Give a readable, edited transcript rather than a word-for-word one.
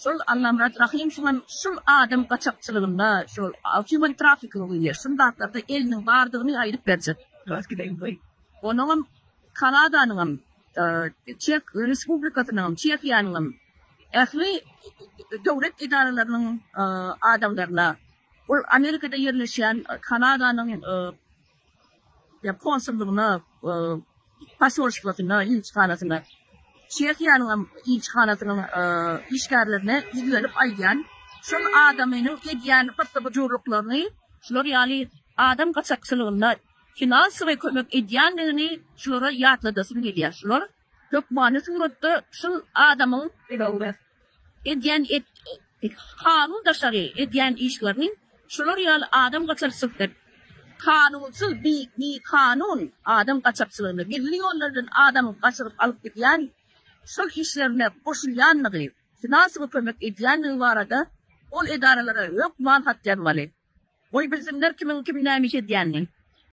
Şol Allamyrat Rahymowyň şul adam gaçakçylygynda, şol human trafficking diýilýär, şul zatlarda eliniň bardygyny aýdyp berjek. Onuňam Kanadanyňam, Çeh Respublikasynyňam, Çehiýanyňam ähli döwlet edaralarynyň adamlaryna, ol Amerikada ýerleşýän Kanadanyň konsullygyna, posolstwasyna, ilçihanasyna, Çehiýanyňam ilçihanasynyň işgärlerine ýüzlenip aýdýan, şol adamynyň edýän pyssy-pyjurlyklaryny, şular ýaly adam gaçakçylygynda finansowy kömek edýändigini şulara ýatladasym gelýär. Şular hökmany suratda şul adamyň edýän kanun daşary edýän işlerini şular ýaly adam gaçakçylykda kanunsyz bikanun adam gaçakçylygyna gizli ýollar bilen adamy gaçyryp alyp gidýän şol işlerine goşulýandygy finansowy kömek edýändigi barada ol edaralara hökman hat ýazmaly. Goý bilsinler kimiň kim näme iş edýänini.